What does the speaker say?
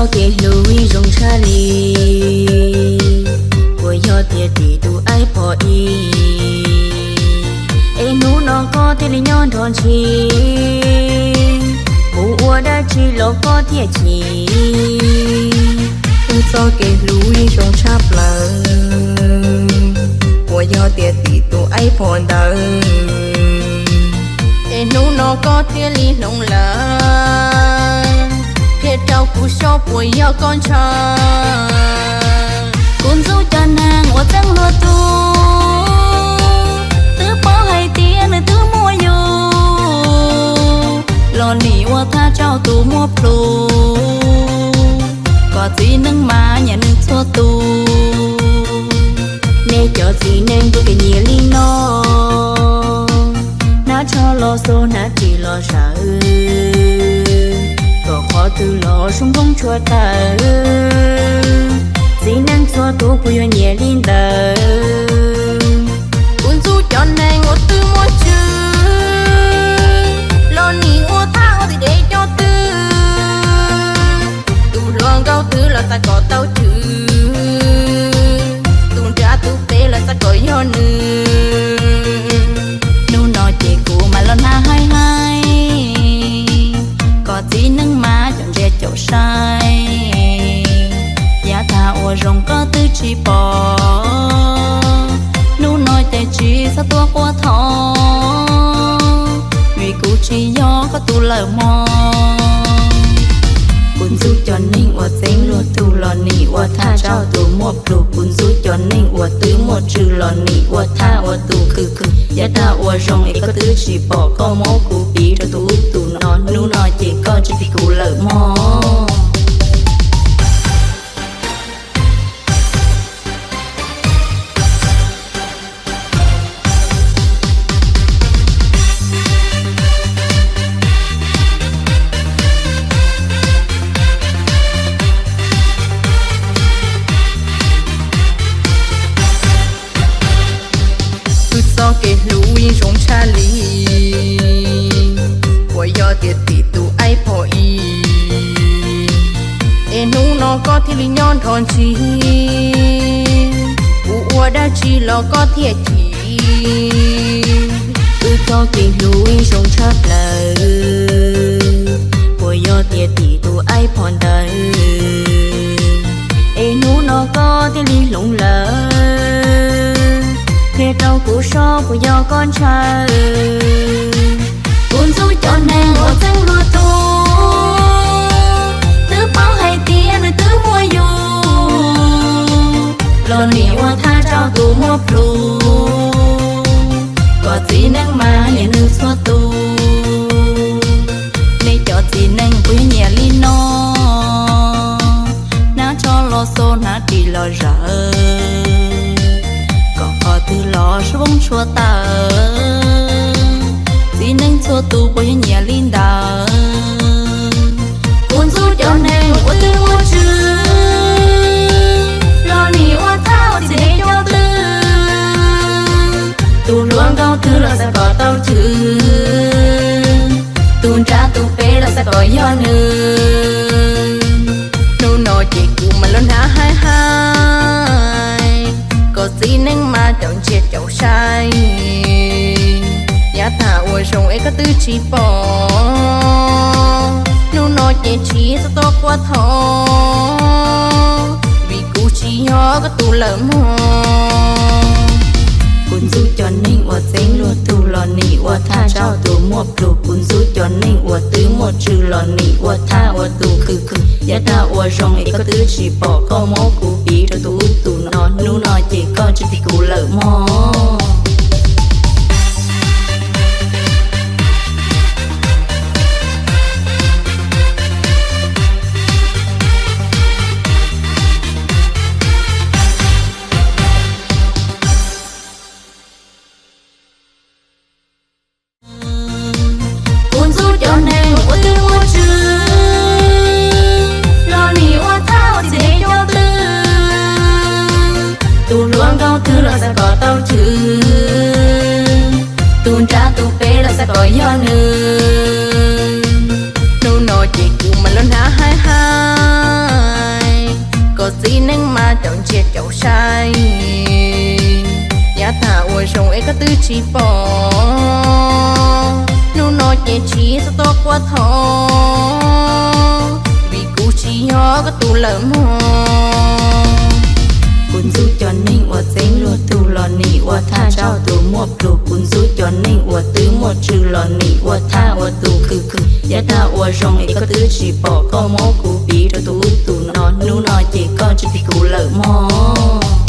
Txoj kev hlub zoo tshaj li, puas yog tias tim tus aib pom ib, es hnub no koj thiaj li nyob nrog ntshis, kuv ua dab tsi los koj thiaj chim. Wb txoj kev hlub zoo tshaj plaws, puas yog tias tim tus aib pom ntawd, es hnub no koj thiaj li hloov lawm, qhia rau kuv saib puas yog koj ntshaw. Kuv ntxub cov neeg uas txeeb luag tug, twb paub hais tias nws twb muaj yus, los nim ua thaj rau tus muaj plhus, kom txiv neej mas nyiam nws txhua tus. Nej cov txiv neej puas kev nyiam li no, hnab tsho los xo hnab ris los zawv, kom qhov twg los zoo nkauj tshua tawm, txiv neej txhua tus puas yuav nyiam li ntawd. Kuv ntxub cov neeg uas twb muaj tswv, los nim ua thaj ua txim dev coj twg, tus hluas nkauj twg los xav kom tau chwv, tus nrab tus pem los xav kom yog nws. Hnub no ces kuv mam los hnab haib haib, kom txiv neej mas caum ntsia caum saib, yav tag ua zoo koj twb tsis pom, hnub no ces tsis txhob tuaj quaj thov, vim kuv tsis yog koj tus lawm mog. Kuv ntxub cov neeg uas txeeb luag tug, los nim ua thaj rau tus muaj plhus, kuv ntxub cov neeg uas twb muaj tswv, los nim ua thaj ua tus khwv khwv, yav tag ua zoo es koj twb tsis pom, koj muab kuv piv rau tus ub tus no, hnub no ces koj tsis phim kuv lawm mog. Wb txoj kev hlub zoo tshaj li, puas yog tias tim tus aib pom ib, es hnub no koj thiaj li nyob nrho ntshis, kuv ua dab tsi los koj thiaj chim. Wb txoj kev hlub zoo tshaj plaws, puas yog tias tim tus aib pom ntawd, es hnub no koj thiaj li hloov lawm, qhia rau kuv saib puas yog koj ntshaw. Kuv ntxub cov neeg uas txeeb luag tug, twb paub hais tias nws twb muaj yus, los nim ua thaj rau tus muaj plhus, kom txiv neej mas nyiam nws txhua tus. Nej cov txiv neej puas yog nyiam li no, hnab tsho los xo hnab ris los zawv, kom qhov twg los zoo nkauj tshua tawm, txiv neej txhua tus puas yog nyiam li ntawd. Kuv ntxub cov neeg uas twb muaj tswv, los nim ua thaj ua txim dev coj twg, tus hluas nkauj twg los xav kom tau chwv, tus nrab tus pem los xav kom yog nws. Hnub no ces kuv mam los hnab haib haib, kom txiv neej mas caum ntsia caum saib, yav tag ua zoo es koj twb tsis pom, hnub no ces tsis txhob tuaj quaj thov, vim kuv tsis yog koj tus lawm mog. Kuv ntxub cov neeg uas txeeb luag tug, los nim ua thaj rau tus muaj plhus, kuv ntxub cov neeg uas twb muaj tswv, los nim ua thaj ua tus khwv khwv, yav tag ua zoo es koj twb tsis pom, koj muab kuv piv rau tus ub tus no, hnub no ces koj tsis phim kuv lawm mog. Kuv ntxub cov neeg uas twb muaj tswv, los nim ua thaj ua txim dev coj twg, tus hluas nkauj twg los xav kom tau chwv, Twb tsis pom, hnub no ces tsis txhob tuaj quaj thov, vim kuv tsis yog koj tus lawm mog. Kuv ntxub cov neeg uas txeeb luag tug los nim ua thaj tsaug tus muaj plhus, kuv ntxub cov neeg uas twb muaj tswv los nim ua thaj ua tus khwv khwv. Yav tag ua zoo es koj twb tsis pom, koj muab kuv piv rau tus ub tus no, hnub no ces koj tsis tiv kuv lawm mog.